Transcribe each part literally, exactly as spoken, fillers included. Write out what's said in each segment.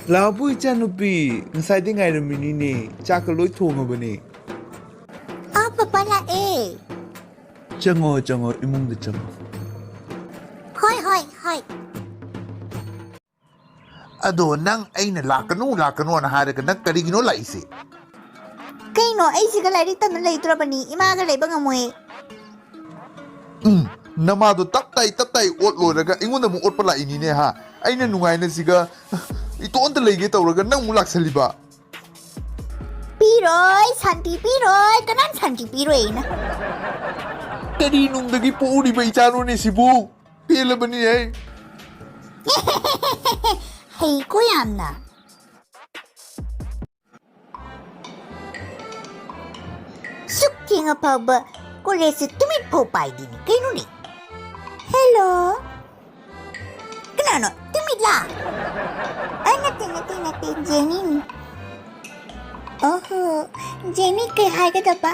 ꯂꯥꯛꯑꯕꯣ ꯏꯆꯥꯅꯨꯄꯤ? ꯉꯁꯥꯏꯗꯩ ꯉꯥꯏꯔꯝꯃꯤꯅꯤꯅꯦ꯫ ꯆꯥꯛꯀ ꯂꯣꯏ ꯊꯣꯡꯉꯕꯅꯦ꯫ ꯑꯥ, ꯄꯄꯥ ꯂꯥꯛꯑꯦ꯫ ꯆꯪꯉꯣ, ꯆꯪꯉꯣ, ꯏꯃꯨꯡꯗ ꯆꯪꯉꯣ꯫ ꯍꯣꯏ, ꯍꯣꯏ, ꯍꯣꯏ꯫ ꯑꯗꯣ ꯅꯪ ꯑꯩꯅ ꯂꯥꯛꯀꯅꯨ, ꯂꯥꯛꯀꯅꯣꯅ ꯍꯥꯏꯔꯒ ꯅꯪ ꯀꯔꯤꯒꯤꯅꯣ ꯂꯥꯛꯏꯁꯦ? ꯀꯩꯅꯣ, ꯑꯩꯁꯤꯒ ꯂꯥꯏꯔꯤꯛ ꯇꯝꯅ ꯂꯩꯗ꯭ꯔꯕꯅꯤ, ꯏꯃꯥꯒ ꯂꯩꯕ ꯉꯝꯃꯣꯏ꯫ ꯎꯝ, ꯅꯃꯥꯗꯣ ꯇꯞ ꯇꯥꯏ, ꯇꯞ ꯇꯥꯏ ꯑꯣꯠ ꯂꯣꯏꯔꯒ ꯑꯩꯉꯣꯟꯗ ꯑꯃꯨꯛ ꯑꯣꯠꯄ ꯂꯥꯛꯏꯅꯤꯅꯦ, ꯍꯥ? ꯑꯩꯅ ꯅꯨꯡꯉꯥꯏꯅ ꯁꯤꯒ ꯏꯇꯣꯝꯇ ꯂꯩꯒꯦ ꯇꯧꯔꯒ ꯅꯪ ꯑꯃꯨꯛ ꯂꯥꯛꯁꯜꯂꯤꯕ꯫ ꯄꯤꯔꯣꯏ, ꯁꯥꯟꯇꯤ ꯄꯤꯔꯣꯏ, ꯀꯅꯥꯅ ꯁꯥꯟꯇꯤ ꯄꯤꯔꯣꯏꯅ? ꯀꯔꯤ ꯅꯨꯡꯗꯒꯤ ꯄꯣꯛꯎꯔꯤꯕ ꯏꯆꯥꯅꯣꯅꯦ ꯁꯤꯕꯨ? ꯄꯦꯜꯂꯕꯅꯤ ꯑꯩ꯫ ꯍꯩꯀꯣ ꯌꯥꯝꯅ꯫ ꯁꯨꯛ ꯊꯦꯡꯉ ꯐꯥꯎꯕ ꯀꯣꯂꯦꯖꯁꯦ ꯇꯨꯃꯤꯠ ꯐꯥꯎ ꯄꯥꯏꯗꯦꯅꯦ, ꯀꯩꯅꯣꯅꯦ? ꯍꯦꯜꯂꯣ? ꯀꯅꯥꯅꯣ? ꯇꯨꯃꯤꯠꯂꯥ? ꯑ, ꯅꯠꯇꯦ, ꯅꯠꯇꯦ, ꯅꯠꯇꯦ, ꯖꯦꯅꯤꯅꯤ꯫ ꯑꯣꯍꯣ, ꯖꯦꯅꯤ, ꯀꯩ ꯍꯥꯏꯒꯗꯕ?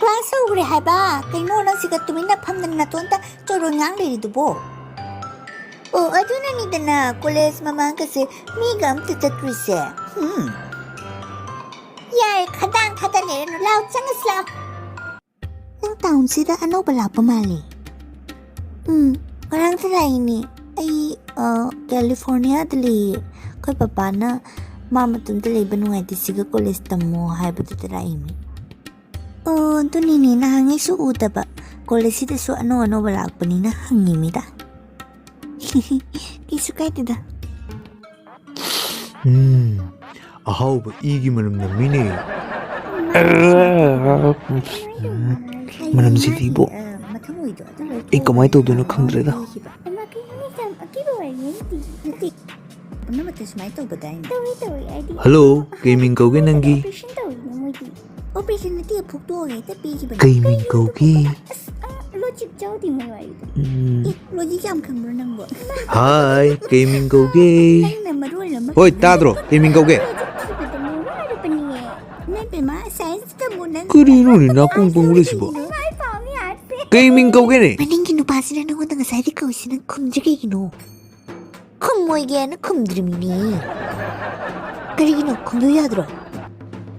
ꯀ꯭ꯂꯥꯁ ꯍꯧꯈ꯭ꯔꯦ ꯍꯥꯏꯕ꯫ ꯀꯩꯅꯣ ꯅꯪ ꯁꯤꯗ ꯇꯨꯃꯤꯟꯅ ꯐꯝꯗꯅ ꯅꯇꯣꯟꯇ ꯆꯣꯔꯣꯟ ꯉꯥꯡ ꯂꯩꯔꯤꯗꯨꯕꯣ? ꯑꯣ, ꯑꯗꯨꯅꯅꯤꯗꯅ ꯀꯣꯂꯦꯖ ꯃꯃꯥꯡꯒꯁꯦ ꯃꯤꯒ ꯑꯝꯇ ꯆꯠꯇ꯭ꯔꯤꯁꯦ꯫ ꯍꯨꯝ꯫ ꯌꯥꯔꯦ, ꯈꯗꯥꯡ ꯊꯥꯗ ꯂꯩꯔꯅꯨ꯫ ꯂꯥꯎ, ꯆꯪꯉꯁꯤ ꯂꯥꯎ꯫ ꯅꯪ ꯇꯥꯎꯟꯁꯤꯗ ꯑꯅꯧꯕ ꯂꯥꯛꯄ ꯃꯥꯜꯂꯦ꯫ ꯎꯝ, ꯉꯔꯥꯡꯇ ꯂꯥꯛꯏꯅꯦ꯫ ꯑꯩ, ꯑ, ꯀꯦꯂꯤꯐꯣꯔꯅꯤꯌꯥꯗ ꯂꯩꯌꯦ꯫ ꯑꯩꯈꯣꯏ ꯄꯄꯥꯅ ꯃꯥ ꯃꯇꯣꯝꯇ ꯂꯩꯕ ꯅꯨꯡꯉꯥꯏꯇꯦ, ꯁꯤꯒ ꯀꯣꯂꯦꯖ ꯇꯝꯃꯣ ꯍꯥꯏꯕꯗꯨꯗ ꯂꯥꯛꯏꯅꯦ꯫ ꯑꯣ, ꯑꯗꯨꯅꯤꯅꯦ, ꯅꯍꯥꯟꯉꯩꯁꯨ ꯎꯗꯕ꯫ ꯀꯣꯂꯦꯖꯁꯤꯗꯁꯨ ꯑꯅꯧ ꯑꯅꯧꯕ ꯂꯥꯛꯄꯅꯤꯅ ꯍꯪꯉꯤꯃꯤꯗ꯫ ꯀꯩꯁꯨ ꯀꯥꯏꯗꯦꯗ꯫ ꯎꯝ, ꯑꯍꯥꯎꯕ ꯏꯒꯤ ꯃꯅꯝ ꯅꯝꯃꯤꯅꯦ꯫ ꯃꯅꯝꯁꯤꯗꯤ ꯏꯕꯣ꯫ ꯑꯩ ꯀꯃꯥꯏ ꯇꯧꯗꯣꯏꯅꯣ ꯈꯪꯗ꯭ꯔꯦꯗ꯫ ꯍꯜꯂꯣ, ꯀꯩ ꯃꯤꯡ ꯀꯧꯒꯦ ꯅꯪꯒꯤ? ꯑꯣꯄꯔꯦꯁꯟ ꯅꯠꯇꯦ, ꯐꯨꯛꯇꯣꯛꯑꯒ ꯍꯦꯛꯇ ꯄꯤꯈꯤꯕꯅꯤ꯫ ꯀꯩ ꯃꯤꯡ ꯀꯧꯒꯦ? ꯑꯁ, ꯑ, ꯂꯣꯖꯤꯛ ꯆꯥꯎꯗꯦ ꯃꯣꯏ ꯋꯥꯔꯤꯗꯣ꯫ ꯎꯝ꯫ ꯑꯦ, ꯂꯣꯖꯤꯛ ꯌꯥꯝ ꯈꯪꯕ꯭ꯔꯣ ꯅꯪꯕꯣ? ꯍꯥꯏ, ꯀꯩ ꯃꯤꯡ ꯀꯧꯒꯦ? ꯅꯪꯅ ꯃꯔꯣꯜ ꯑꯃ ꯍꯣꯏ, ꯇꯥꯗ꯭ꯔꯣ? ꯀꯩ ꯃꯤꯡ ꯀꯧꯒꯦ? ꯂꯣꯖꯤꯛ ꯊꯤꯕꯗ ꯃꯣꯏ ꯋꯥꯔꯕꯅꯤꯌꯦ꯫ ꯏꯃꯥ ꯏꯕꯦꯝꯃ, ꯁꯥꯏꯟꯁ ꯇꯝꯃꯣ ꯅꯪ꯫ ꯀꯔꯤꯅꯣꯅꯦ, ꯅꯥꯀꯣꯡ ꯄꯪꯕ ꯂꯩꯁꯤꯕꯣ? ꯏꯃꯥ ꯏꯄꯥꯎꯅꯤ ꯑꯥꯔꯠꯁꯦ꯫ ꯀꯩ ꯃꯤꯡ ꯀꯧꯒꯦꯅꯦ? ꯃꯅꯤꯡꯒꯤ ꯅꯨꯄꯥꯁꯤꯅ ꯅꯉꯣꯟꯗ ꯉꯁꯥꯏꯗꯤ ꯀꯧꯏꯁꯤ, ꯅꯪ ꯈꯨꯝꯗ꯭ꯔꯤ ꯀꯩꯒꯤꯅꯣ? ꯃꯣꯏꯒꯦꯅ ꯈꯨꯝꯗ꯭ꯔꯤꯃꯤꯅꯦ꯫ ꯀꯔꯤꯒꯤꯅꯣ? ꯈꯨꯝꯕꯤꯌꯨ ꯌꯥꯗ꯭ꯔꯣ?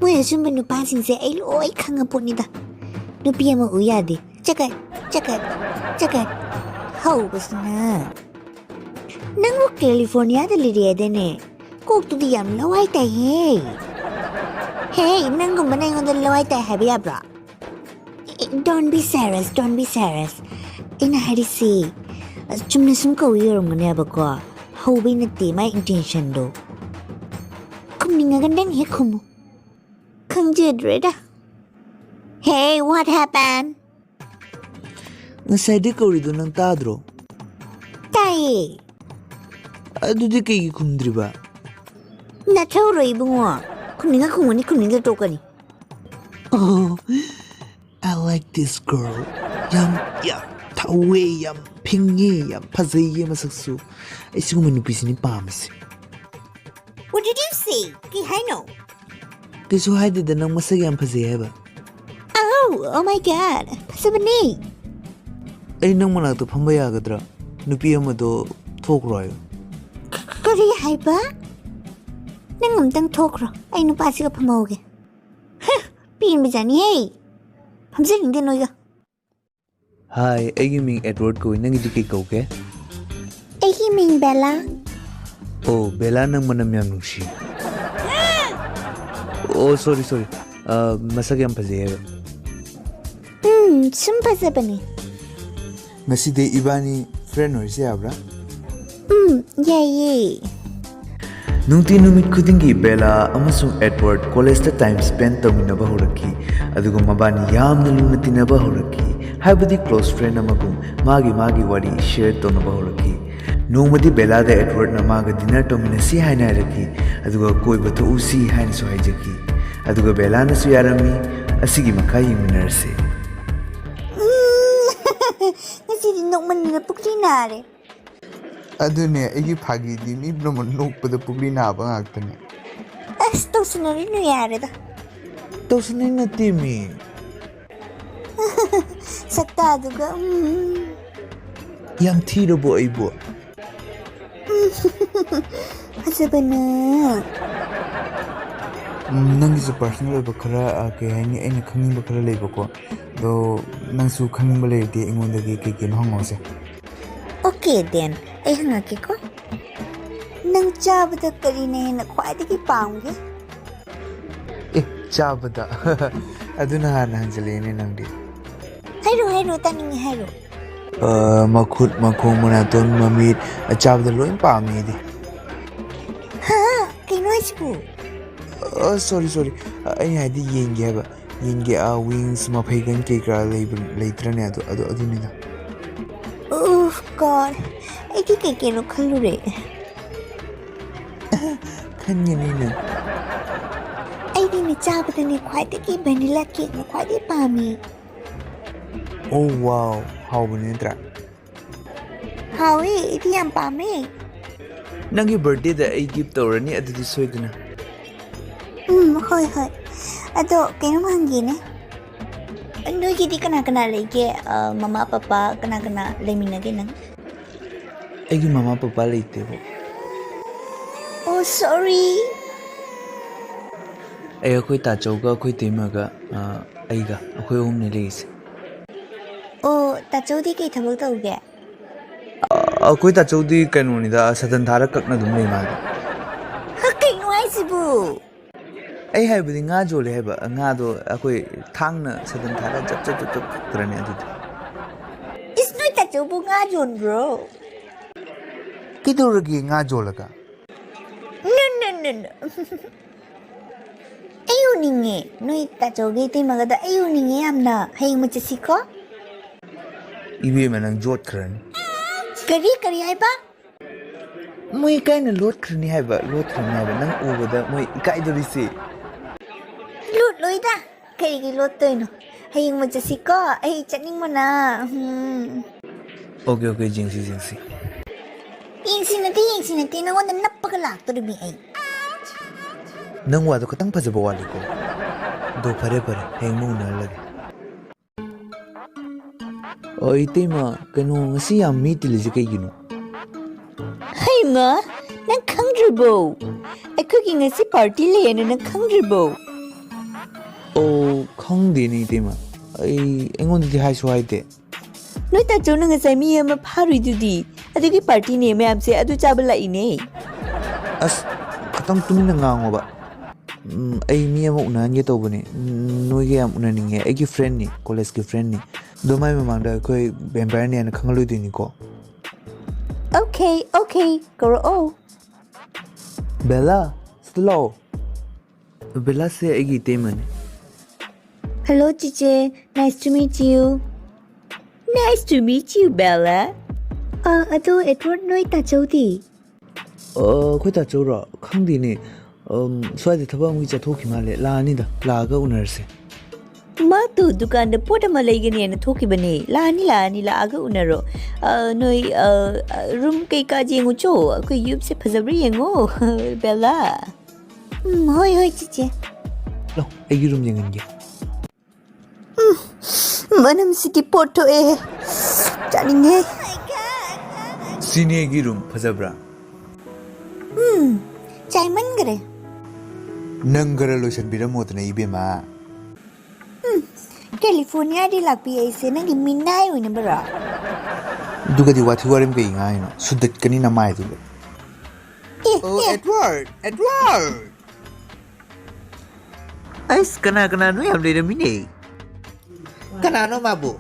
ꯃꯣꯏ ꯑꯆꯨꯝꯕ ꯅꯨꯄꯥꯁꯤꯡꯁꯦ ꯑꯩ ꯂꯣꯏ ꯈꯪꯉ ꯄꯣꯠꯅꯤꯗ꯫ ꯅꯨꯄꯤ ꯑꯃ ꯎ ꯌꯥꯗꯦ, ꯆꯀꯠ ꯆꯀꯠ ꯆꯀꯠ ꯍꯧꯕꯁꯤꯅ꯫ ꯅꯪꯕꯨ ꯀꯦꯂꯤꯐꯣꯔꯅꯤꯌꯥꯗ ꯂꯩꯔꯦ ꯍꯥꯏꯗꯥꯏꯅꯦ? ꯀꯣꯛꯇꯨꯗꯤ ꯌꯥꯝ ꯂꯋꯥꯏ ꯇꯥꯏꯍꯦ꯫ ꯍꯦ, ꯅꯪꯒꯨꯝꯕꯅ ꯑꯩꯉꯣꯟꯗ ꯂꯋꯥꯏ ꯇꯥꯏ ꯍꯥꯏꯕ ꯌꯥꯕ꯭ꯔꯣ? Don't be serious, don't be serious. ꯑꯩꯅ ꯍꯥꯏꯔꯤꯁꯤ, ꯑ, ꯆꯨꯝꯅ ꯁꯨꯝ ꯀꯧꯏ ꯑꯣꯏꯔꯝꯒꯅꯦꯕꯀꯣ꯫ ꯍꯧꯕꯩ ꯅꯠꯇꯦ ꯃꯥꯏ intentionꯗꯣ꯫ ꯈꯨꯝꯅꯤꯡꯉꯒ ꯅꯪ ꯍꯦꯛ ꯈꯨꯝꯃꯨ꯫ ꯈꯪꯖꯗ꯭ꯔꯦꯗ꯫ Hey, what happened? ꯉꯁꯥꯏꯗꯩ ꯀꯧꯔꯤꯗꯣ ꯅꯪ ꯇꯥꯗ꯭ꯔꯣ? ꯇꯥꯏꯌꯦ꯫ ꯑꯗꯨꯗꯤ ꯀꯩꯒꯤ ꯈꯨꯝꯗ꯭ꯔꯤꯕ? ꯅꯊꯧꯔꯣ ꯏꯕꯨꯡꯉꯣ꯫ ꯈꯨꯝꯅꯤꯡꯉ ꯈꯨꯝꯒꯅꯤ, ꯈꯨꯝꯅꯤꯡꯗ ꯇꯣꯛꯀꯅꯤ꯫ Oh, I like this girl. ꯌꯥꯝ, ꯌꯥꯝ ꯊꯧꯋꯦ, ꯌꯥꯝ ꯐꯤꯡꯉꯦ, ꯌꯥꯝ ꯐꯖꯩꯌꯦ ꯃꯁꯛꯁꯨ꯫ ꯑꯩ ꯁꯤꯒꯨꯝꯕ ꯅꯨꯄꯤꯁꯤꯅꯤ ꯄꯥꯝꯃꯤꯁꯦ꯫ What did you say? ꯀꯩ ꯍꯥꯏꯅꯣ? ꯀꯩꯁꯨ ꯍꯥꯏꯗꯦꯗ, ꯅꯪ ꯃꯁꯛ ꯌꯥꯝ ꯐꯖꯩ ꯍꯥꯏꯕ꯫ Oh, oh my God, ꯐꯖꯕꯅꯦ꯫ ꯑꯩ ꯅꯪ ꯃꯅꯥꯛꯇ ꯐꯝꯕ ꯌꯥꯒꯗ꯭ꯔꯥ? ꯅꯨꯄꯤ ꯑꯃꯗꯣ ꯊꯣꯛꯈ꯭ꯔꯣ ꯍꯥꯏꯌꯨ꯫ ꯀ-, ꯀꯔꯤ ꯍꯥꯏꯕ? ꯅꯪ ꯑꯝꯇꯪ ꯊꯣꯛꯈ꯭ꯔꯣ, ꯑꯩ ꯅꯨꯄꯥꯁꯤꯒ ꯐꯝꯍꯧꯒꯦ꯫ ꯍ, ꯄꯦꯟꯕꯖꯥꯠꯅꯤꯍꯦ꯫ ꯐꯝꯖꯅꯤꯡꯗꯦ ꯅꯣꯏꯒ꯫ Hi, ꯑꯩꯒꯤ ꯃꯤꯡ ꯑꯦꯗꯋꯥꯔꯗ ꯀꯧꯏ꯫ ꯅꯪꯒꯤꯗꯤ ꯀꯩ ꯀꯧꯒꯦ? ꯑꯩꯒꯤ ꯃꯤꯡ ꯕꯦꯂꯥ꯫ ꯑꯣ, ꯕꯦꯂꯥ, ꯅꯪ ꯃꯅꯝ ꯌꯥꯝ ꯅꯨꯡꯁꯤ꯫ ꯑꯣ, sorry, sorry. ꯑ, ꯃꯁꯛ ꯌꯥꯝ ꯐꯖꯩ ꯍꯥꯏꯕ꯫ ꯎꯝ, ꯁꯨꯝ ꯐꯖꯕꯅꯤ꯫ ꯉꯁꯤꯗꯤ ꯏꯕꯥꯅꯤ friend ꯑꯣꯏꯔꯁꯦ ꯌꯥꯕ꯭ꯔꯥ? ꯎꯝ, ꯌꯥꯏꯌꯦ꯫ ꯅꯨꯡꯇꯤ ꯅꯨꯃꯤꯠ ꯈꯨꯗꯤꯡꯒꯤ ꯕꯦꯂꯥ ꯑꯃꯁꯨꯡ ꯑꯦꯗꯋꯥꯔꯗ ꯀꯣꯂꯦꯖꯇ time spend ꯇꯧꯃꯤꯟꯅꯕ ꯍꯧꯔꯛꯈꯤ, ꯑꯗꯨꯒ ꯃꯕꯥꯅꯤ ꯌꯥꯝꯅ ꯂꯨꯅ ꯇꯤꯟꯅꯕ ꯍꯧꯔꯛꯈꯤ, ꯍꯥꯏꯕꯗꯤ close friend ꯑꯃꯒꯨꯝ ꯃꯥꯒꯤ ꯃꯥꯒꯤ ꯋꯥꯔꯤ share ꯇꯧꯅꯕ ꯍꯧꯔꯛꯈꯤ꯫ ꯅꯣꯡꯃꯗꯤ ꯕꯦꯂꯥꯗ ꯑꯦꯗꯋꯥꯔꯗꯅ ꯃꯥꯒ dinner ꯇꯧꯃꯤꯟꯅꯁꯤ ꯍꯥꯏꯅ ꯍꯥꯏꯔꯛꯈꯤ, ꯑꯗꯨꯒ ꯀꯣꯏꯕ ꯊꯣꯛꯎꯁꯤ ꯍꯥꯏꯅꯁꯨ ꯍꯥꯏꯖꯈꯤ꯫ ꯑꯗꯨꯒ ꯕꯦꯂꯥꯅꯁꯨ ꯌꯥꯔꯝꯃꯤ꯫ ꯑꯁꯤꯒꯤ ꯃꯈꯥ ꯌꯦꯡꯃꯤꯟꯅꯔꯁꯤ꯫ ꯎꯝ, ꯉꯁꯤꯗꯤ ꯅꯣꯛꯃꯟꯗꯅ ꯄꯨꯛꯁꯤ ꯅꯥꯔꯦ꯫ ꯑꯗꯨꯅꯦ, ꯑꯩꯒꯤ ꯐꯥꯒꯤꯗꯤ ꯃꯤ ꯄꯨꯝꯅꯃꯛ ꯅꯣꯛꯄꯗ ꯄꯨꯛꯂꯤ ꯅꯥꯕ ꯉꯥꯛꯇꯅꯦ꯫ ꯑꯁ, ꯇꯧꯁꯤꯟꯅꯔꯨꯅꯨ ꯌꯥꯔꯦꯗ꯫ ꯇꯧꯁꯤꯟꯅꯩ ꯅꯠꯇꯦ ꯃꯤ꯫ ꯁꯛꯇꯥꯗꯨꯒ, ꯎꯝ꯫ ꯌꯥꯝ ꯊꯤꯔꯕꯣ ꯑꯩꯕꯨ? ꯎꯝ, ꯐꯖꯕꯅ꯫ ꯎꯝ, ꯅꯪꯒꯤꯁꯨ personal ꯑꯣꯏꯕ ꯈꯔ, ꯑ, ꯀꯩ ꯍꯥꯏꯅꯤ, ꯑꯩꯅ ꯈꯪꯅꯤꯡꯕ ꯈꯔ ꯂꯩꯕꯀꯣ꯫ ꯑꯗꯣ ꯅꯪꯁꯨ ꯈꯪꯅꯤꯡꯕ ꯂꯩꯔꯗꯤ ꯑꯩꯉꯣꯟꯗꯒꯤ ꯀꯩ ꯀꯩꯅꯣ ꯍꯪꯉꯛꯑꯣꯁꯦ꯫ Okay then, ꯑꯩ ꯍꯪꯉꯛꯀꯦꯀꯣ꯫ ꯅꯪ ꯆꯥꯕꯗ ꯀꯔꯤꯅ ꯍꯦꯟꯅ ꯈ꯭ꯋꯥꯏꯗꯒꯤ ꯄꯥꯝꯒꯦ? ꯑꯦ, ꯆꯥꯕꯗ? ꯑꯗꯨꯅ ꯍꯥꯟꯅ ꯍꯪꯖꯜꯂꯛꯑꯦꯅꯦ ꯅꯪꯗꯤ꯫ ꯍꯥꯏꯔꯣ, ꯍꯥꯏꯔꯣ, ꯇꯥꯅꯤꯡꯉꯦ, ꯍꯥꯏꯔꯣ꯫ ꯑ, ꯃꯈꯨꯠ, ꯃꯈꯣꯡ, ꯃꯅꯥꯇꯣꯟ, ꯃꯃꯤꯠ, ꯑ, ꯆꯥꯕꯗ ꯂꯣꯏ ꯄꯥꯝꯃꯦ ꯑꯩꯗꯤ꯫ ꯍꯥ? ꯀꯩꯅꯣ ꯍꯥꯏꯁꯤꯕꯨ? ꯑ, sorry, sorry. ꯑ, ꯑꯩꯅ ꯍꯥꯏꯗꯤ ꯌꯦꯟꯒꯤ ꯍꯥꯏꯕ꯫ ꯌꯦꯟꯒꯤ, ꯑ, wings, ꯃꯐꯩꯒꯟ ꯀꯩ ꯀꯔꯥ ꯂꯩꯕ, ꯂꯩꯇ꯭ꯔꯅꯦ? ꯑꯗꯨ, ꯑꯗꯨ, ꯑꯗꯨꯅꯤꯗ꯫ Oh God, ꯑꯩꯗꯤ ꯀꯩ ꯀꯩꯅꯣ ꯈꯜꯂꯨꯔꯦ꯫ ꯈꯟꯒꯅꯤꯅꯦ꯫ ꯑꯩꯗꯤꯅꯦ ꯆꯥꯕꯗꯅꯦ ꯈ꯭ꯋꯥꯏꯗꯒꯤ vanilla cakeꯅ ꯈ꯭ꯋꯥꯏꯗꯒꯤ ꯄꯥꯝꯃꯤ꯫ Oh wow, ꯍꯥꯎꯕꯅꯤ ꯅꯠꯇ꯭ꯔꯥ? ꯍꯥꯎꯋꯦ, ꯑꯩꯗꯤ ꯌꯥꯝ ꯄꯥꯝꯃꯦ꯫ ꯅꯪꯒꯤ birthdayꯗ ꯑꯩ gift ꯇꯧꯔꯅꯤ ꯑꯗꯨꯗꯤ ꯁꯣꯏꯗꯅ꯫ ꯎꯝ, ꯍꯣꯏ, ꯍꯣꯏ꯫ ꯑꯗꯣ ꯀꯩꯅꯣꯝ ꯍꯪꯒꯦꯅꯦ꯫ ꯅꯣꯏꯒꯤꯗꯤ ꯀꯅꯥ ꯀꯅꯥ ꯂꯩꯒꯦ? ꯑ, ꯃꯃꯥ, ꯄꯄꯥ, ꯀꯅꯥ ꯀꯅꯥ ꯂꯩꯃꯤꯟꯅꯒꯦ ꯅꯪ? ꯑꯩꯒꯤ ꯃꯃꯥ ꯄꯄꯥ ꯂꯩꯇꯦꯕꯣ꯫ Oh, sorry꯫ ꯑꯩ, ꯑꯩꯈꯣꯏ ꯇꯥꯆꯧꯒ, ꯑꯩꯈꯣꯏ ꯇꯩꯃꯒ, ꯑ, ꯑꯩꯒ, ꯑꯩꯈꯣꯏ ꯑꯍꯨꯝꯅꯤ ꯂꯩꯔꯤꯁꯦ꯫ ꯑꯣ, ꯇꯥꯆꯧꯗꯤ ꯀꯩ ꯊꯕꯛ ꯇꯧꯒꯦ? ꯑ, ꯑꯩꯈꯣꯏ ꯇꯥꯆꯧꯗꯤ ꯀꯩꯅꯣꯅꯤꯗ, ꯁꯗꯟ ꯊꯥꯔ ꯀꯛꯅ ꯑꯗꯨꯝ ꯂꯩ ꯃꯥꯗꯤ꯫ ꯍ, ꯀꯩꯅꯣ ꯍꯥꯏꯁꯤꯕꯨ? ꯑꯩ ꯍꯥꯏꯕꯗꯤ ꯉꯥ ꯌꯣꯜꯂꯦ ꯍꯥꯏꯕ, ꯉꯥꯗꯣ ꯑꯩꯈꯣꯏ ꯊꯥꯡꯅ ꯁꯗꯟ ꯊꯥꯔ ꯆꯞ ꯆꯞ ꯆꯞ ꯆꯞ ꯀꯛꯇ꯭ꯔꯅꯦ ꯑꯗꯨꯗꯤ꯫ ꯏꯁ, ꯅꯣꯏ ꯇꯥꯆꯧꯕꯨ ꯉꯥ ꯌꯣꯟꯕ꯭ꯔꯣ? ꯀꯩꯗꯧꯔꯒꯦ ꯉꯥ ꯌꯣꯜꯂꯒ? No, no, no, no. ꯑꯩ ꯎꯅꯤꯡꯉꯦ꯫ ꯅꯣꯏ ꯇꯥꯆꯧꯒꯤ ꯏꯇꯩꯃꯒꯗ ꯑꯩ ꯎꯅꯤꯡꯉꯦ ꯌꯥꯝꯅ꯫ ꯍꯌꯦꯡ ꯑꯃ ꯆꯠꯁꯤꯀꯣ? ꯏꯕꯦꯝꯃ, ꯅꯪ ꯌꯣꯠꯈ꯭ꯔꯅꯤ꯫ ꯀꯔꯤ, ꯀꯔꯤ ꯍꯥꯏꯕ? ꯃꯣꯏ ꯏꯀꯥꯏꯅ ꯂꯣꯠꯈ꯭ꯔꯅꯤ ꯍꯥꯏꯕ, ꯂꯣꯠꯈ꯭ꯔꯅꯤ ꯍꯥꯏꯕ꯫ ꯅꯪ ꯎꯕꯗ ꯃꯣꯏ ꯏꯀꯥꯏꯗꯣꯔꯤꯁꯦ꯫ ꯂꯣꯠꯂꯣꯏꯗ꯫ ꯀꯩꯒꯤ ꯂꯣꯠꯇꯣꯏꯅꯣ? ꯍꯌꯦꯡ ꯑꯃ ꯆꯠꯁꯤꯀꯣ? ꯑꯩ ꯆꯠꯅꯤꯡꯕꯅ꯫ ꯎꯝ꯫ Okay, okay, ꯌꯦꯡꯁꯤ, ꯌꯦꯡꯁꯤ꯫ ꯌꯦꯡꯁꯤ ꯅꯠꯇꯦ, ꯌꯦꯡꯁꯤ ꯅꯠꯇꯦ, ꯅꯉꯣꯟꯗ ꯅꯞꯄꯒ ꯂꯥꯛꯇꯣꯔꯤꯃꯤ ꯑꯩ꯫ ꯅꯪ ꯋꯥꯗꯣ ꯈꯤꯇꯪ ꯐꯖꯕ ꯋꯥꯠꯂꯤꯀꯣ꯫ ꯑꯗꯣ ꯐꯔꯦ, ꯐꯔꯦ, ꯍꯌꯦꯡ ꯑꯃꯨꯛ ꯎꯅꯍꯜꯂꯒꯦ꯫ ꯑꯣ, ꯏꯇꯩꯃ, ꯀꯩꯅꯣ, ꯉꯁꯤ ꯌꯥꯝ ꯃꯤ ꯇꯤꯜꯂꯤꯁꯦ ꯀꯩꯒꯤꯅꯣ? ꯍꯩ, ꯏꯃꯥ, ꯅꯪ ꯈꯪꯗ꯭ꯔꯤꯕꯣ? ꯑꯩꯈꯣꯏꯒꯤ ꯉꯁꯤ ꯄꯥꯔꯇꯤ ꯂꯩꯌꯦꯅ ꯅꯪ ꯈꯪꯗ꯭ꯔꯤꯕꯣ? ꯑꯣ, ꯈꯪꯗꯦꯅꯦ, ꯏꯇꯩꯃ꯫ ꯑꯩ, ꯑꯩꯉꯣꯟꯗꯗꯤ ꯍꯥꯏꯁꯨ ꯍꯥꯏꯗꯦ꯫ ꯅꯣꯏ ꯇꯥꯆꯧꯅ ꯉꯁꯥꯏ ꯃꯤ ꯑꯃ ꯐꯥꯔꯨꯏꯗꯨꯗꯤ꯫ ꯑꯗꯨꯒꯤ ꯄꯥꯔꯇꯤꯅꯦ ꯃꯌꯥꯝꯁꯦ, ꯑꯗꯨ ꯆꯥꯕ ꯂꯥꯛꯏꯅꯦ꯫ ꯑꯁ, ꯈꯇꯪ ꯇꯨꯃꯤꯟꯅ ꯉꯥꯡꯉꯣꯕ꯫ ꯎꯝ, ꯑꯩ ꯃꯤ ꯑꯃ ꯎꯅꯍꯟꯒꯦ ꯇꯧꯕꯅꯦ꯫ ꯎꯝ, ꯅꯣꯏꯒ ꯌꯥꯝ ꯎꯅꯅꯤꯡꯉꯦ꯫ ꯑꯩꯒꯤ ꯐ꯭ꯔꯦꯟꯅꯤ, ꯀꯣꯂꯦꯖꯀꯤ ꯐ꯭ꯔꯦꯟꯅꯤ꯫ ꯑꯗꯣ ꯃꯥꯏ ꯃꯃꯥꯡꯗ ꯑꯩꯈꯣꯏ ꯚꯦꯝꯄꯥꯌꯔꯅꯦꯅ ꯈꯪꯍꯜꯂꯣꯏꯗꯣꯏꯅꯤꯀꯣ꯫ Okay, okay, ꯀꯧꯔꯛꯑꯣ꯫ ꯕꯦꯂꯥ, ꯁꯤꯗ ꯂꯥꯛꯑꯣ꯫ ꯕꯦꯂꯥꯁꯦ ꯑꯩꯒꯤ ꯏꯇꯩꯃꯅꯦ꯫ Hello, ꯆꯤꯆꯦ꯫ Nice to meet you. Nice to meet you, Bella. ꯑ, ꯑꯗꯣ ꯑꯦꯗꯋꯥꯔꯗ, ꯅꯣꯏ ꯇꯥꯆꯧꯗꯤ? ꯑ, ꯑꯩꯈꯣꯏ ꯇꯥꯆꯧꯔꯣ? ꯈꯪꯗꯦꯅꯦ꯫ ꯑꯝ, ꯁ꯭ꯋꯥꯏꯗ ꯊꯕꯛ ꯑꯃꯒꯤ ꯆꯠꯊꯣꯛꯈꯤ ꯃꯥꯜꯂꯦ꯫ ꯂꯥꯛꯑꯅꯤꯗ, ꯂꯥꯛꯑꯒ ꯎꯅꯔꯁꯦ꯫ ꯃꯥꯗꯣ ꯗꯨꯀꯥꯟꯗ ꯄꯣꯠ ꯑꯃ ꯂꯩꯒꯅꯦꯅ ꯊꯣꯛꯈꯤꯕꯅꯦ꯫ ꯂꯥꯛꯑꯅꯤ, ꯂꯥꯛꯑꯅꯤ, ꯂꯥꯛꯑꯒ ꯎꯅꯔꯣ꯫ ꯑ, ꯅꯣꯏ, ꯑ, ꯑ, ꯔꯨꯝ ꯀꯩꯀꯥ ꯌꯦꯡꯉꯨꯆꯣ꯫ ꯑꯩꯈꯣꯏ ꯌꯨꯝꯁꯦ ꯐꯖꯕ꯭ꯔꯥ ꯌꯦꯡꯉꯣ, ꯕꯦꯂꯥ꯫ ꯎꯝ, ꯍꯣꯏ, ꯍꯣꯏ, ꯆꯤꯆꯦ꯫ ꯂꯥꯎ, ꯑꯩꯒꯤ ꯔꯨꯝ ꯌꯦꯡꯍꯟꯒꯦ꯫ ꯎꯝ, ꯃꯅꯝꯁꯤꯗꯤ ꯄꯣꯠ ꯊꯣꯛꯑꯦ꯫ ꯆꯥꯅꯤꯡꯉꯦ꯫ ꯁꯤꯅꯤ ꯑꯩꯒꯤ ꯔꯨꯝ, ꯐꯖꯕ꯭ꯔꯥ? ꯎꯝ, ꯆꯥꯏꯃꯟꯈ꯭ꯔꯦ꯫ ꯅꯪ ꯈꯔ ꯂꯣꯏꯁꯟꯕꯤꯔꯝꯃꯣꯗꯅ, ꯏꯕꯦꯝꯃ꯫ ꯎꯝ, ꯀꯦꯂꯤꯐꯣꯔꯅꯤꯌꯥꯗꯤ ꯂꯥꯛꯄꯤ ꯑꯩꯁꯦ ꯅꯪꯒꯤ ꯃꯤꯅꯥꯏ ꯑꯣꯏꯅꯕꯔꯣ? ꯑꯗꯨꯒꯗꯤ ꯋꯥꯊꯤ ꯋꯥꯔꯦꯝ ꯀꯩ ꯉꯥꯡꯉꯤꯅꯣ? ꯁꯨꯗꯠꯀꯅꯤ ꯅꯃꯥꯏꯗꯨꯗ꯫ ꯑꯦ, ꯑꯣ, ꯑꯦ꯫ Edward, Edward! ꯑꯩꯁ, ꯀꯅꯥ ꯀꯅꯥꯅꯣ ꯌꯥꯝ ꯂꯩꯔꯝꯃꯤꯅꯦ꯫ ꯀꯅꯥꯅꯣ ꯃꯥꯕꯨ?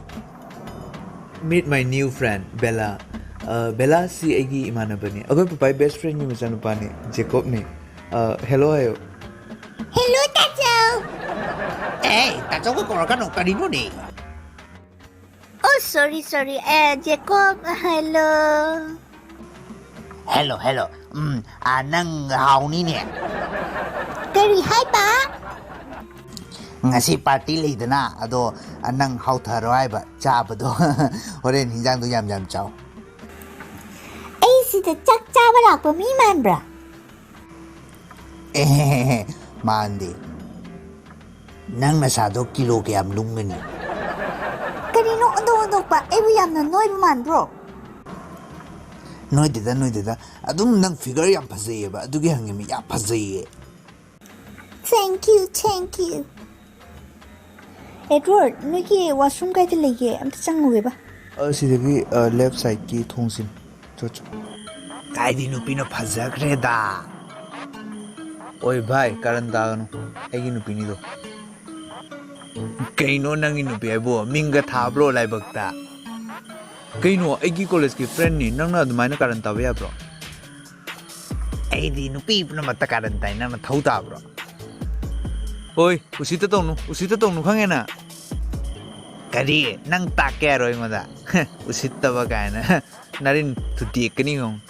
Meet my new friend, Bella. ꯑ, ꯕꯦꯂꯥꯁꯤ ꯑꯩꯒꯤ ꯏꯃꯥꯟꯅꯕꯅꯤ꯫ ꯑꯩꯈꯣꯏ ꯄꯄꯥꯒꯤ best friendꯒꯤ ꯃꯆꯥꯅꯨꯄꯥꯅꯤ, ꯖꯦꯀꯣꯕꯅꯤ꯫ ꯑ, hello ꯍꯥꯏꯌꯣ꯫ Hello, ꯇꯥꯆꯧ! ꯑꯦ, ꯇꯥꯆꯧꯒ ꯀꯧꯔꯛꯀꯅꯨ, ꯀꯔꯤꯅꯣꯅꯦ? Oh, sorry, sorry. ꯑꯦ, ꯖꯦꯀꯣꯕ, hello. Hello, hello. ꯎꯝ, ꯑ, ꯅꯪ ꯍꯥꯎꯅꯤꯅꯦ꯫ ꯀꯔꯤ ꯍꯥꯏꯕ? ꯉꯁꯤ ꯄꯥꯔꯇꯤ ꯂꯩꯗꯅ, ꯑꯗꯣ, ꯑ, ꯅꯪ ꯍꯥꯎꯊꯔꯣ ꯍꯥꯏꯕ ꯆꯥꯕꯗꯣ꯫ ꯍꯣꯔꯦꯟ ꯍꯤꯟꯖꯥꯡꯗꯣ ꯌꯥꯝ ꯌꯥꯝ ꯆꯥꯎ꯫ ꯑꯩ ꯁꯤꯗ ꯆꯥꯛ ꯆꯥꯕ ꯂꯥꯛꯄ ꯃꯤ ꯃꯥꯟꯕ꯭ꯔꯥ? ꯑꯦꯍꯦꯍꯦꯍꯦ, ꯃꯥꯟꯗꯦ꯫ ꯅꯪ ꯅꯁꯥꯗꯣ ꯀꯤꯂꯣ ꯀꯌꯥꯝ ꯂꯨꯝꯒꯅꯤ? ꯀꯔꯤꯅꯣ ꯑꯣꯟꯊꯣꯛ ꯑꯣꯟꯊꯣꯛꯄ? ꯑꯩꯕꯨ ꯌꯥꯝꯅ ꯅꯣꯏꯕ ꯃꯥꯟꯕ꯭ꯔꯣ? ꯅꯣꯏꯗꯦꯗ, ꯅꯣꯏꯗꯦꯗ꯫ ꯑꯗꯨꯝ ꯅꯪ figure ꯌꯥꯝ ꯐꯖꯩꯌꯦꯕ, ꯑꯗꯨꯒꯤ ꯍꯪꯉꯤꯃꯤ꯫ ꯌꯥꯝ ꯐꯖꯩꯌꯦ꯫ Thank you, thank you. Edward, ꯅꯣꯏꯒꯤ washroom ꯀꯥꯏꯗ ꯂꯩꯒꯦ? ꯑꯝꯇ ꯆꯪꯉꯨꯒꯦꯕ꯫ ꯑ, ꯁꯤꯗꯒꯤ, ꯑ, left sideꯀꯤ ꯊꯣꯡꯁꯤꯅꯤ꯫ ꯆꯣ, ꯆꯣ꯫ ꯀꯥꯏꯗꯤ ꯅꯨꯄꯤꯅ ꯐꯖꯈ꯭ꯔꯦꯗ꯫ ꯑꯣꯏ ꯚꯥꯏ, ꯀꯥꯔꯟ ꯇꯥꯒꯅꯨ꯫ ꯑꯩꯒꯤ ꯅꯨꯄꯤꯅꯤꯗꯣ꯫ ꯀꯩꯅꯣ ꯅꯪꯒꯤ ꯅꯨꯄꯤ ꯍꯥꯏꯕꯨ? ꯃꯤꯡꯒ ꯊꯥꯕ꯭ꯔꯣ ꯂꯥꯏꯕꯛꯇ? ꯀꯩꯅꯣ, ꯑꯩꯒꯤ collegeꯀꯤ friendꯅꯤ, ꯅꯪꯅ ꯑꯗꯨꯃꯥꯏꯅ ꯀꯥꯔꯟ ꯇꯥꯕ ꯌꯥꯕ꯭ꯔꯣ? ꯑꯩꯗꯤ ꯅꯨꯄꯤ ꯄꯨꯝꯅꯃꯛꯇ ꯀꯥꯔꯟ ꯇꯥꯏ, ꯅꯪꯅ ꯊꯧ ꯇꯥꯕ꯭ꯔꯣ? ꯍꯣꯏ, ꯎꯁꯤꯠꯇ ꯇꯧꯅꯨ, ꯎꯁꯤꯠꯇ ꯇꯧꯅꯨ, ꯈꯪꯉꯦꯅ? ꯀꯔꯤ? ꯅꯪ ꯇꯥꯛꯀꯦ ꯍꯥꯏꯔꯣ ꯑꯩꯉꯣꯟꯗ? ꯎꯁꯤꯠꯇꯕ ꯀꯥꯏꯅ꯫ ꯅꯥꯔꯤꯟ ꯊꯨꯗꯦꯛꯀꯅꯤ ꯈꯪꯉꯨ꯫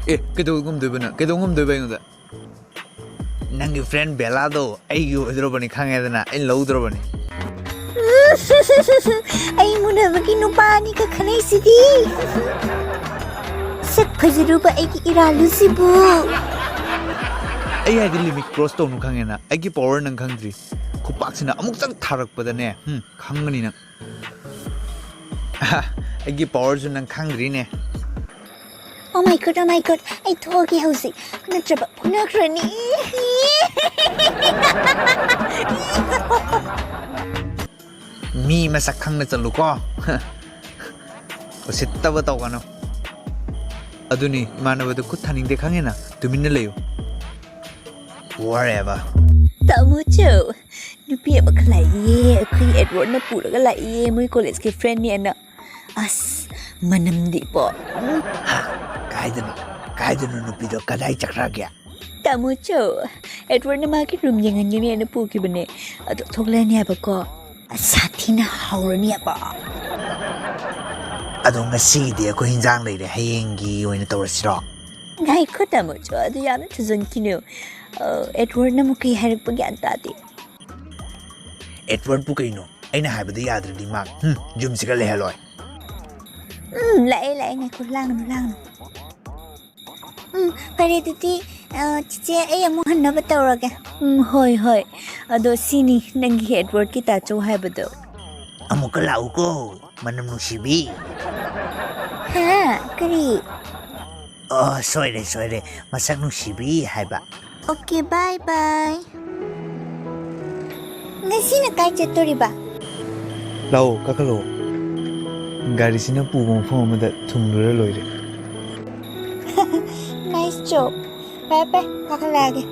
ꯑꯦ, ꯀꯩꯗꯧ ꯉꯝꯗꯣꯏꯕ ꯅꯪ? ꯀꯩꯗꯧ ꯉꯝꯗꯣꯏꯕ ꯑꯩꯉꯣꯟꯗ? ꯅꯪꯒꯤ friend ꯕꯦꯂꯥꯗꯣ ꯑꯩꯒꯤ ꯑꯣꯏꯗ꯭ꯔꯕꯅꯤ, ꯈꯪꯉꯦꯗꯅ, ꯑꯩꯅ ꯂꯧꯗ꯭ꯔꯕꯅꯤ꯫ ꯑꯩ ꯃꯨꯟꯅꯕꯒꯤ ꯅꯨꯄꯥ ꯑꯅꯤꯒ ꯈꯟꯅꯩꯁꯤꯗꯤ꯫ ꯁꯛ ꯐꯖꯔꯨꯕ ꯑꯩꯒꯤ ꯏꯔꯥꯜꯂꯨꯁꯤꯕꯨ꯫ ꯑꯩ ꯍꯥꯏꯗꯤ limit cross ꯇꯧꯅꯨ, ꯈꯪꯉꯦꯅ? ꯑꯩꯒꯤ power ꯅꯪ ꯈꯪꯗ꯭ꯔꯤ꯫ ꯈꯨꯄꯥꯛꯁꯤꯅ ꯑꯃꯨꯛꯇꯪ ꯊꯥꯔꯛꯄꯗꯅꯦ, ꯍꯨꯝ, ꯈꯪꯒꯅꯤ ꯅꯪ꯫ ꯑꯩꯒꯤ powerꯁꯨ ꯅꯪ ꯈꯪꯗ꯭ꯔꯤꯅꯦ꯫ Oh my God, oh my God, ꯑꯩ ꯊꯣꯛꯑꯒꯦ ꯍꯧꯖꯤꯛ, ꯅꯠꯇ꯭ꯔꯕ ꯐꯨꯅꯈ꯭ꯔꯅꯤ꯫ ꯃꯤ ꯃꯁꯛ ꯈꯪꯅ ꯆꯠꯂꯨꯀꯣ꯫ ꯎꯁꯤꯠꯇꯕ ꯇꯧꯒꯅꯨ꯫ ꯑꯗꯨꯅꯤ, ꯏꯃꯥꯟꯅꯕꯗ ꯈꯨꯠ ꯊꯥꯅꯤꯡꯗꯦ, ꯈꯪꯉꯦꯅ? ꯇꯨꯃꯤꯟꯅ ꯂꯩꯌꯨ꯫ Whatever. ꯇꯥꯃꯣ ꯆꯧ, ꯅꯨꯄꯤ ꯑꯃꯈꯛ ꯂꯥꯛꯏꯌꯦ, ꯑꯩꯈꯣꯏ Edwardꯅ ꯄꯨꯔꯒ ꯂꯥꯛꯏꯌꯦ, ꯃꯣꯏ collegeꯀꯤ friendꯅꯦꯅ꯫ ꯑꯁ, ꯃꯅꯝꯗꯤꯀꯣ꯫ ꯍꯥ? ꯀꯥꯏꯗꯅꯣ? ꯀꯥꯏꯗꯅꯣ ꯅꯨꯄꯤꯗꯣ? ꯀꯗꯥꯏ ꯆꯠꯈ꯭ꯔꯒꯦ? ꯇꯥꯃꯣ ꯆꯧ, Edwardꯅ ꯃꯥꯒꯤ room ꯌꯦꯡꯍꯟꯒꯅꯤꯅ ꯄꯨꯈꯤꯕꯅꯦ꯫ ꯑꯗꯣ ꯊꯣꯛꯂꯛꯑꯅꯤ ꯍꯥꯏꯕꯀꯣ꯫ ꯑꯁ, ꯁꯥꯊꯤꯅ ꯍꯧꯔꯅꯤ ꯍꯥꯏꯕ꯫ ꯑꯗꯣ ꯉꯁꯤꯒꯤꯗꯤ ꯑꯩꯈꯣꯏ ꯍꯤꯟꯖꯥꯡ ꯂꯩꯔꯦ, ꯍꯌꯦꯡꯒꯤ ꯑꯣꯏꯅ ꯇꯧꯔꯁꯤꯔꯣ? ꯉꯥꯏꯈꯣ ꯇꯥꯃꯣ ꯆꯧ, ꯑꯗꯨ ꯌꯥꯝꯅ ꯊꯨꯖꯟꯈꯤꯅꯨ꯫ ꯑ, Edwardꯅ ꯑꯃꯨꯛ ꯀꯩ ꯍꯥꯏꯔꯛꯄ ꯒ꯭ꯌꯥꯟ ꯇꯥꯗꯦ꯫ Edwardꯄꯨ ꯀꯩꯅꯣ? ꯑꯩꯅ ꯍꯥꯏꯕꯗ ꯌꯥꯗ꯭ꯔꯗꯤ ꯃꯥ, ꯍꯨꯝ, ꯌꯨꯝꯁꯤꯒ ꯂꯩꯍꯜꯂꯣꯏ꯫ ꯎꯝ, ꯂꯥꯛꯑꯦ, ꯂꯥꯛꯑꯦ, ꯉꯥꯏꯈꯣ, ꯂꯥꯡꯒꯅꯨ, ꯂꯥꯡꯒꯅꯨ꯫ ꯎꯝ, ꯐꯔꯦ ꯑꯗꯨꯗꯤ, ꯑ, ꯆꯤꯆꯦ, ꯑꯩ ꯑꯃꯨꯛ ꯍꯟꯅꯕ ꯇꯧꯔꯒꯦ꯫ ꯎꯝ, ꯍꯣꯏ, ꯍꯣꯏ꯫ ꯑꯗꯣ ꯁꯤꯅꯤ ꯅꯪꯒꯤ Edwardꯀꯤ ꯇꯥꯆꯧ ꯍꯥꯏꯕꯗꯣ꯫ ꯑꯃꯨꯛꯀ ꯂꯥꯛꯎꯀꯣ, ꯃꯅꯝ ꯅꯨꯡꯁꯤꯕꯤ꯫ ꯍꯥ? ꯀꯔꯤ? ꯑꯣ, ꯁꯣꯏꯔꯦ, ꯁꯣꯏꯔꯦ꯫ ꯃꯁꯛ ꯅꯨꯡꯁꯤꯕꯤ ꯍꯥꯏꯕ꯫ ꯑꯣꯀꯦ, ꯕꯥꯏ ꯕꯥꯏ꯫ ꯉꯁꯤꯅ ꯀꯥꯏ ꯆꯠꯇꯣꯔꯤꯕ? ꯂꯥꯛꯑꯣ, ꯀꯥꯈꯠꯂꯛꯑꯣ꯫ ꯒꯥꯔꯤꯁꯤꯅ ꯄꯨꯕ ꯃꯐꯝ ꯑꯃꯗ ꯊꯨꯡꯂꯨꯔ ꯂꯣꯏꯔꯦ꯫ Nice job. ꯐꯔꯦ, ꯐꯔꯦ, ꯀꯥꯈꯠꯂꯛꯑꯒꯦ꯫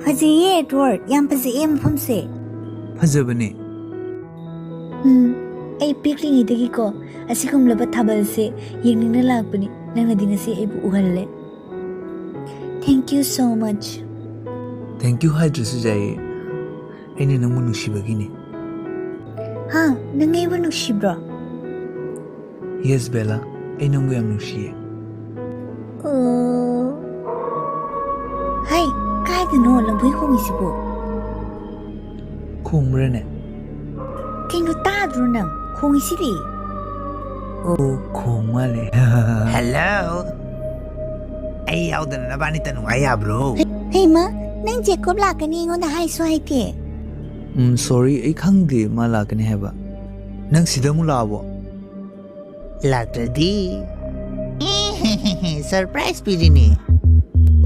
ꯐꯖꯩꯌꯦ, ꯑꯦꯗꯋꯥꯔꯗ, ꯌꯥꯝ ꯐꯖꯩꯌꯦ ꯃꯐꯝꯁꯦ꯫ ꯐꯖꯕꯅꯦ꯫ ꯎꯝ, ꯑꯩ ꯄꯤꯛꯂꯤꯉꯩꯗꯒꯤꯀꯣ ꯑꯁꯤꯒꯨꯝꯂꯕ ꯊꯥꯕꯜꯁꯦ ꯌꯦꯡꯅꯤꯡꯅ ꯂꯥꯛꯄꯅꯤ꯫ ꯅꯪꯅꯗꯤ ꯉꯁꯤ ꯑꯩꯕꯨ ꯎꯍꯜꯂꯦ꯫ Thank you so much. Thank you ꯍꯥꯏꯗ꯭ꯔꯁꯨ ꯌꯥꯏꯌꯦ, ꯑꯩꯅ ꯅꯪꯕꯨ ꯅꯨꯡꯁꯤꯕꯒꯤꯅꯤ꯫ ꯍꯥ? ꯅꯪ ꯑꯩꯕꯨ ꯅꯨꯡꯁꯤꯕ꯭ꯔꯣ? Yes, ꯕꯦꯂꯥ, ꯑꯩ ꯅꯪꯕꯨ ꯌꯥꯝ ꯅꯨꯡꯁꯤꯌꯦ꯫ ꯑꯣ꯫ ꯍꯩ, ꯀꯥꯏꯗꯅꯣ ꯂꯝꯕꯣꯏ ꯈꯣꯡꯉꯤꯁꯤꯕꯣ? ꯈꯣꯡꯕ꯭ꯔꯅꯦ? ꯀꯩꯅꯣ, ꯇꯥꯗ꯭ꯔꯣ ꯅꯪ? ꯈꯣꯡꯉꯤꯁꯤꯗꯤ꯫ ꯑꯣ, ꯈꯣꯡ ꯃꯥꯜꯂꯦ꯫ Hello꯫ ꯑꯩ ꯌꯥꯎꯗꯅ ꯅꯕꯥꯅꯤꯇ ꯅꯨꯡꯉꯥꯏ ꯌꯥꯕ꯭ꯔꯣ? ꯍꯩꯃꯥ, ꯅꯪ ꯖꯦꯀꯣꯕ ꯂꯥꯛꯀꯅꯤ ꯑꯩꯉꯣꯟꯗ ꯍꯥꯏꯁꯨ ꯍꯥꯏꯗꯦ꯫ ꯎꯝ, sorry, ꯑꯩ ꯈꯪꯗꯦ ꯃꯥ ꯂꯥꯛꯀꯅꯤ ꯍꯥꯏꯕ꯫ ꯅꯪ ꯁꯤꯗ ꯑꯃꯨꯛ ꯂꯥꯛꯑꯕꯣ? ꯂꯥꯛꯇ꯭ꯔꯗꯤ꯫ Surprise ꯄꯤꯔꯤꯅꯤ꯫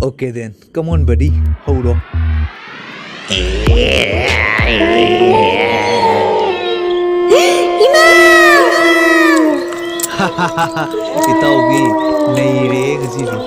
Okay then, come on buddy, ꯍꯧꯔꯣ꯫ ꯏꯃꯥ! ꯏꯇꯥꯎꯕꯤ, ꯅꯩꯔꯦ ꯉꯁꯤꯗꯤ꯫